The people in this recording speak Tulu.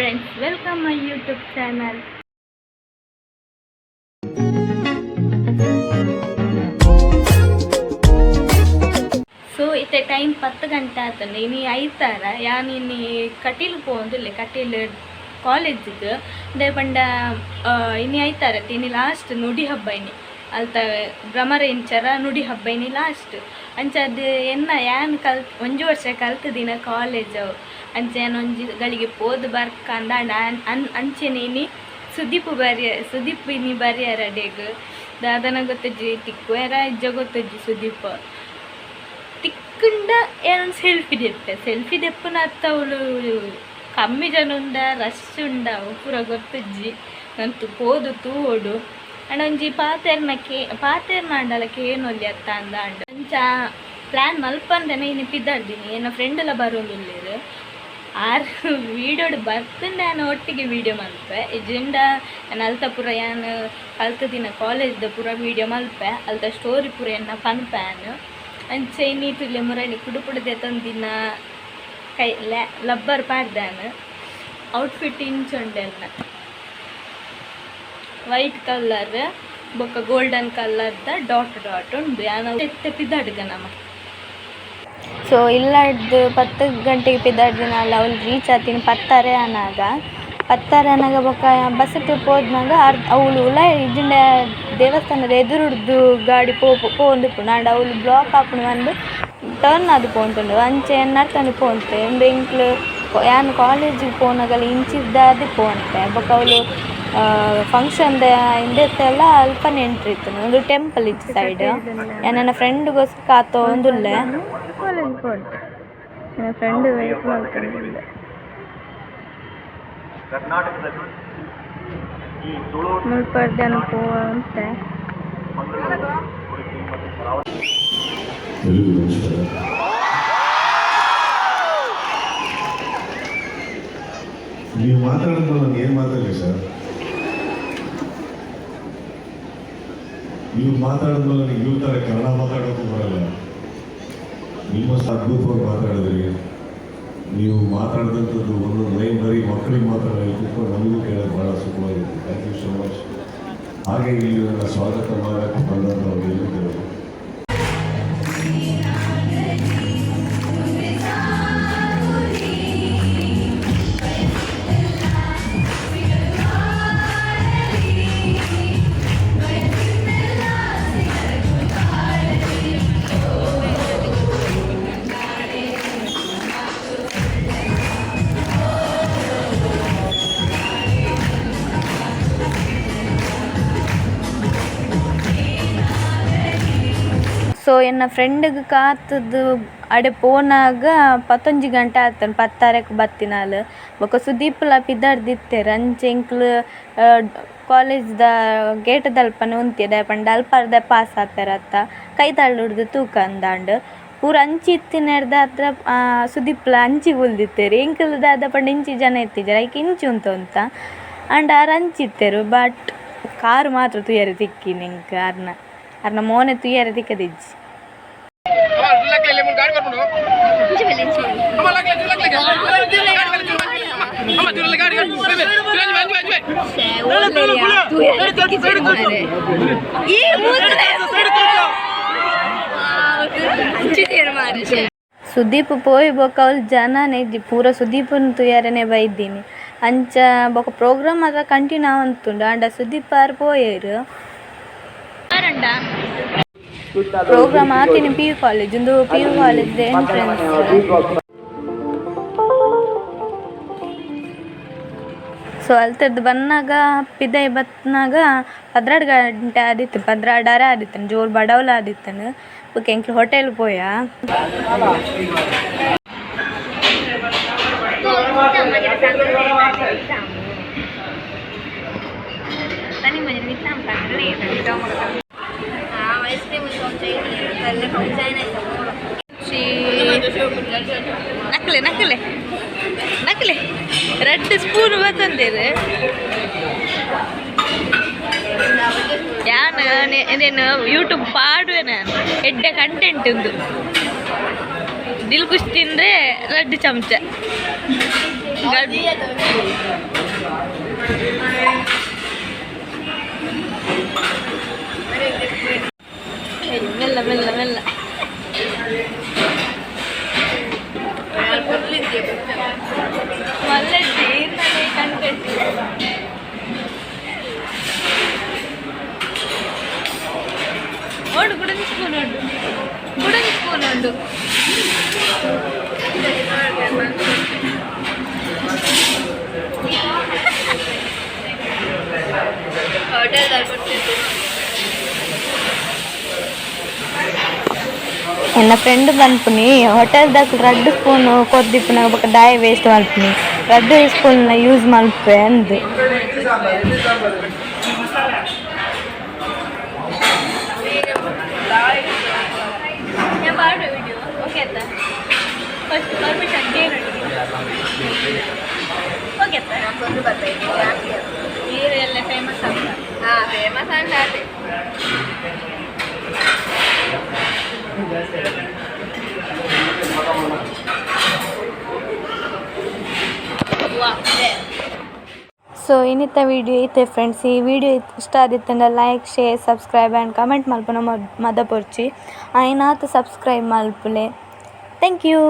Friends, welcome my YouTube channel. So ಇತ್ತೆ ಟೈಮ್ 10 ಗಂಟೆ ಆತಂಡ. ಇನಿ ಐತಾರ. ಯಾನ್ ಇನಿ ಕಟೀಲು ಪೋವೊಂದುಲ್ಲೆ, ಕಟೀಲು ಕಾಲೇಜಿಗ್. ದಾಯೆ ಪಂಡ ಇನಿ ಐತಾರ, ಇನಿ ಲಾಸ್ಟ್ ನುಡಿ ಹಬ್ಬ ಇನಿ. ಅಲ್ತ ಭ್ರಮರ ಇಂಚರ ನುಡಿ ಹಬ್ಬ ಇನಿ ಲಾಸ್ಟ್. ಅಂಚಾದ್ ಎನ್ನ ಯಾನ್ ಕಲ್ತ್ ಒಂಜಿ ವರ್ಷ ಕಲ್ತುದಿನ ಕಾಲೇಜ್ ಅವು. ಅಂಚ ಯಾನ್ ಒಂಜಿ ಗಳಿಗೆ ಪೋದು ಬರ್ಕಂದಾಂಡ. ಅಂಚೆನೆ ಇನಿ ಸುದೀಪ್ ಬರ್ಯ, ಸುದೀಪ್ ಇನಿ ಬರ್ಯಾರ ಅಡೆಗ್. ದಾದನ ಗೊತ್ತುಜ್ಜಿ, ತಿಕ್ಕುವೆರ ಇಜ್ಜ ಗೊತ್ತುಜ್ಜಿ. ಸುದೀಪ್ ತಿಕ್ಕುಂಡ ಯಾನ್ ಸೆಲ್ಫಿ ದೆಪ್ಪೆ. ಸೆಲ್ಫಿ ದೆಪ್ಪುನ ಅತ್ತ, ಅವ್ಲು ಕಮ್ಮಿ ಜನ ಉಂಡ, ರಶ್ ಉಂಡ, ಅವು ಪೂರ ಗೊತ್ತುಜ್ಜಿ. ನಂತು ಪೋದು ತೂವೊಡು. ಅಂಡ ಒಂಜಿ ಪಾತೆರ್ನ ಕೇ ಪಾತೆರ್ನಾಂಡಲ ಕೇನೊಲಿ ಅತ್ತ ಅಂದಾಂಡ. ಅಂಚ ಪ್ಲಾನ್ ಮಲ್ಪಂದೆನೆ ಇನಿ ಪಿದರ್ದಿನಿ. ಎನ್ನ ಫ್ರೆಂಡ್ ಎಲ್ಲ ಬರೋಂದುಲ್ಲೆರ್. ಆರ್ ವೀಡಿಯೋಡ್ ಬತ್ತುಂಡ ಯಾನ್ ಒಟ್ಟಿಗೆ ವೀಡಿಯೋ ಮಲ್ಪೆ. ಇಜ್ಜಿಂಡ ಯಾನ್ ಅಲ್ತ ಪೂರ ಯಾನ್ ಕಲ್ತುದಿನ ಕಾಲೇಜ್ದ ಪೂರ ವೀಡಿಯೋ ಮಲ್ಪೆ. ಅಲ್ತ ಸ್ಟೋರಿ ಪೂರ ಎನ್ನ ಪನ್ಪೆ ಯಾನ್. ಅಂಚ ಇನಿ ತೂಲೆ, ಮುರಳಿ ಕುಡು ದೆತೊಂದಿನ ಕೈ ಲಬ್ಬರ್ ಪಾಡ್ದಾನ. ಔಟ್ಫಿಟ್ ಇಂಚ ಉಂಡೆನ್ನ, ವೈಟ್ ಕಲರ್ ಬೊಕ್ಕ ಗೋಲ್ಡನ್ ಕಲರ್ದ ಡಾಟ್ ಡಾಟ್ ಉಂಡು. ಯಾನ್ ಇತ್ತೆ ಪಿದಾಡ್ಗ ನಮ. ಸೊ ಇಲ್ಲಡ್ದು 10 ಗಂಟೆಗೆ ಪಿದಾಡ್ದಿನಾಲ್ ಅವ್ಲು ರೀಚ್ ಆತಿನ 10:30 ಆನಾಗ. 10:30 ಆನಾಗ ಬೊಕ್ಕ ಬಸ್ಸಿಟ್ ಪೋದ್ನಾಗ ಅರ್ಧ ಅವ್ಲು ಉಲಾಯಿ ಇಜ್ಜಿಂಡ ದೇವಸ್ಥಾನದ ಎದುರುಡ್ದು ಗಾಡಿ ಪೋವೊಂದಿಪ್ಪುಂಡು. ಆಂಡ ಅವ್ಲು ಬ್ಲಾಕ್ ಆಪುಂಡು ಪಂದ್ ಟರ್ನ್ ಆದ್ ಪೋವೊಂದುಂಡು. ಅಂಚೆ ನಡ್ತೊಂದು ಪೋವೊಂತೆ. ಉಂದು ಎಂಕ್ಲು ಯಾನ್ ಕಾಲೇಜಿಗೆ ಪೋನಗಲ ಇಂಚಿರ್ದಾದ್ ಪೋವೊಂತೆ. ಬೊಕ್ಕ ಅವ್ಲು ಫಂಕ್ಷನ್ ದ ಇಂದೆತ್ತೆಲ್ಲ ಅಲ್ಪನೆ ಎಂಟ್ರಿ ಇತ್ತುಂಡು. ಉಂದು ಟೆಂಪಲ್ ಇತ್ತಿ ಸೈಡ್. ಯಾನ್ ಎನ್ನ ಫ್ರೆಂಡ್ ಗೋಸ್ಕರ ಕಾತೊಂದುಲ್ಲೆ. ಕಾಲೇಜ್ ಪೋಂಡೆ. ನನ್ನ ಫ್ರೆಂಡ್ ವೇಟ್ ಮಲ್ತೊಂದುಲ್ಲೆ. ಕರ್ನಾಟಕದಲ್ಲಿ ಈ ತುಳು ಮುಲ್ಪರ್ದ್ ಯಾನ್ ಪೋವಂತೆ. ಮಂಗಳೂರು, ಉಡುಪಿ ಮತ್ತು ಕರಾವಳಿ. ಎಲ್ರಿಗೂ ನಮಸ್ಕಾರ. ನೀವು ಮಾತಾಡಿದ್ಮೇಲೆ ನಾನು ಏನು ಮಾತಾಡಲಿ ಸರ್? ನೀವು ಮಾತಾಡಿದ್ಮೇಲೆ ನನಗೆ ಇವ್ರ ಥರ ಕನ್ನಡ ಮಾತಾಡೋಕ್ಕೂ ಬರಲ್ಲ. ನಿಮ್ಮ ಅದ್ಭುತವಾಗಿ ಮಾತಾಡಿದ್ರಿ ನೀವು. ಮಾತಾಡಿದಂಥದ್ದು ಒಂದೊಂದು ಲೈನ್ ಬರೀ ಮಕ್ಕಳಿಗೆ ಮಾತಾಡೋದು ಕೂತ್ಕೊಂಡು ನಮಗೂ ಕೇಳೋದು ಭಾಳ ಸುಖವಾಗಿತ್ತು. Thank you so much. ಹಾಗೆ ಇಲ್ಲಿ ನನ್ನ ಸ್ವಾಗತ ಮಾಡೋಕ್ಕೆ ಬಂದಂಥವ್ರು ಎಲ್ಲರಿಗೂ. ಸೊ ಎನ್ನ ಫ್ರೆಂಡ್ಗ್ ಕಾತುದು ಅಡೆ ಪೋನಾಗ 11 ಗಂಟೆ ಆತಂಡ್. 10:30ಕ್ ಬತ್ತಿನಾಲ್. ಬೊಕ ಸುದೀಪ್ಲ ಪಿದಡ್ದಿತ್ತೆರ್. ಅಂಚ ಎಂಕ್ಲು ಕಾಲೇಜ್ದ ಗೇಟ್ ದಲ್ಪನೆ ಉಂತಿಯೆ. ದಾಯೆ ಪಂಡ ಅಲ್ಪರ್ದೆ ಪಾಸ್ ಆಪೆರತ್ತ, ಕೈತಲ್ ತೂಕ ಅಂದಾಂಡ್. ಪೂರ ಅಂಚಿ ಇತ್ತಿನೆಡ್ದಾತ್ರ ಸುದೀಪ್ಲ ಅಂಚಿ ಕುಲ್ದಿತ್ತೆರ್. ಎಂಕುಲು ದಾದ ಪಂಡ ಇಂಚಿ ಜನ ಇತ್ತಿಜೆರ್, ಐಕ್ ಇಂಚಿ ಉಂತೊಂತ. ಆಂಡ ಆರ್ ಅಂಚಿ ಇತ್ತೆರ್. ಬಟ್ ಕಾರ್ ಮಾತ್ರ ತೂಯೆರೆ ತಿಕ್ಕಿನಿ ಎಂಕ್. ಆರ್ನ ಆರ್ನ ಮೋನೆ ತೂಯೆರೆ ತಿಕ್ಕದಿಜ್ಜಿ. ಸುದೀಪ್ ಪೋಯಿ ಬೊಕ ಅವ್ಲು ಜನನೇ ಇಜ್ಜಿ. ಪೂರ ಸುದೀಪನ್ ತೂಯರೆನೆ ಬೈದಿನಿ. ಅಂಚ ಬೊಕ ಪ್ರೋಗ್ರಾಮ್ ಮಾತ್ರ ಕಂಟಿನ್ಯೂ ಆವೊಂತುಂಡು. ಆಂಡ ಸುದೀಪ್ ಆರ್ ಪೋಯೆರ್. ಪ್ರೋಗ್ರಾಮ್ ಆತಿನಿ ಪಿಯು ಕಾಲೇಜ್. ಉಂದು ಪಿಯು ಕಾಲೇಜ್ ಎಂಟ್ರೆನ್ಸ್. ಸೊ ಅಲ್ತದ್ದು ಬನ್ನಗ, ಪಿದಯಿ ಬತ್ನಾಗ 12 ಗಂಟೆ ಆದಿತ್ತು, 12:30 ಆದಿತ್ತುಂಡು. ಜೋರು ಬಡವಲ ಆದಿತ್ತುಂಡು. ಬೊಕ ಎಂಕ್ಲು ಹೋಟೆಲ್ ಪೋಯ. ನಕಲೆ ನಕಲೆ ನಕಲೆ ರೆಡ್ ಸ್ಪೂನ್ ಬತ್ತಂದೇರು. ಯಾನ್ ಏನೇನು ಯೂಟ್ಯೂಬ್ ಪಾಡುವೆ ನಾನು. ಎಡ್ಡೆ ಕಂಟೆಂಟ್ ಉಂದು. ದಿಲ್ ಖುಷ್ ತಿಂದ್ರೆ ರೆಡ್ ಚಮಚ. ಮೆಲ್ಲ ಮೆಲ್ಲ ಮೆಲ್ಲ. ಮಲ್ಲ ಜೀರ್ಣನೇ ಕಣ್ಕಟ್ಟಿ. ನೋಡು, ಗುಡನ್ ಸ್ಪೂನ್ ಉಂಟು, ಗುಡನ್ ಸ್ಪೂನ್ ಉಂಟು. ಎನ್ನ ಫ್ರೆಂಡ್ ಪನ್ಪುನಿ, ಹೋಟೆಲ್ದಾಗ ರಡ್ಡ್ ಸ್ಪೂನ್ ಕೊರ್ದಿಪ್ಪುನಗ ಬೊಕ ದಾಯೆ ವೇಸ್ಟ್ ಮಲ್ಪುನಿ, ರಡ್ಡ್ ಸ್ಪೂನ್ನ ಯೂಸ್ ಮಲ್ಪೆ ಅಂದ್. ഞാൻ പാടും വീഡിയോ. ഓക്കെ അത്ത, ഫസ്റ്റ് ಪರ್ಮಿಷನ್ ಓಕೆ ಅತ್ತ. ನೀರೆಲ್ಲ ಫೇಮಸ್ ಅಂತ. ಫೇಮಸ್ ಅಂತ. ಸೊ ಇನ್ನಿತ್ತ ವೀಡಿಯೋ ಇತ್ತೆ ಫ್ರೆಂಡ್ಸ್. ಈ ವಿಡಿಯೋ ಇಷ್ಟ ಆದಿತ್ತಂಡ like, share, subscribe and comment ಮಲ್ಪುನ ಮದಪೊರ್ಚಿ. ಆಯ್ನಾತ್ ಸಬ್ಸ್ಕ್ರೈಬ್ ಮಲ್ಪುಲೆ. Thank you.